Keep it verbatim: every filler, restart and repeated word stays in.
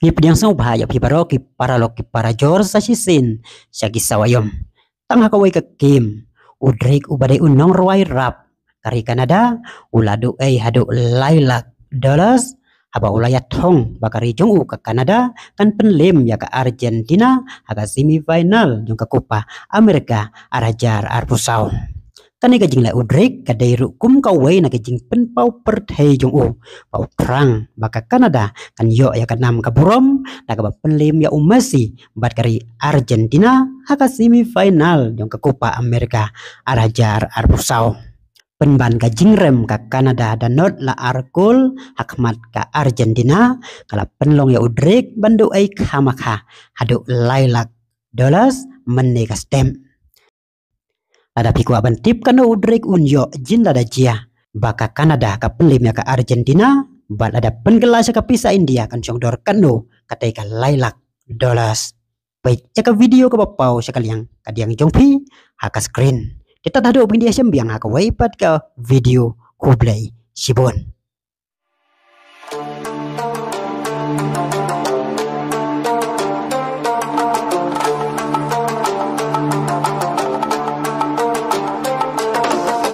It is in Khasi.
Ngi pdiang sngewbha ïa phi baroh ki paralok ki parajor sa shisien sha ki sawa ïom. Tang ha kawei ka kem, u Drake uba dei u nongrwai rap ka ri Canada u la duh ei haduh lai lak dollars haba u la ïathong ba ka ri jong u ka Canada kan pynlem ïa ka Argentina ha ka semi final jong ka Copa America ar hajar arphew saw. Kane ka jingleh u Drake ka dei ruh kum kawei na ka jingpynpaw pyrthei jong u ba u thrang ba ka Canada kan ïoh ïa ka nam ka burom da kaba pynlem ïa u Messi bad ka ri Argentina ha ka semi final jong ka Copa America ar hajar arphew saw. Pynban ka jingrem ka Canada da nod la ar kol ha khmat ka Argentina ka la pynlong ïa u Drake ban duh ei kha ma kha haduh lai lak dollars mynne ka step. Lada phi kwah ban tip kano u Drake un ïoh jin lada jia ba ka Canada ka pynlem ïa ka Argentina bad lada pynkylla sha ka pisa India kan shong dor kano katei ka lai lak dollars. Peit ïa ka video kaba paw sha ka liang ka diang jong phi ha ka screen. Te tad haduh ba ngin ïa shem biang ha kawei pat ka video, khublei shibun.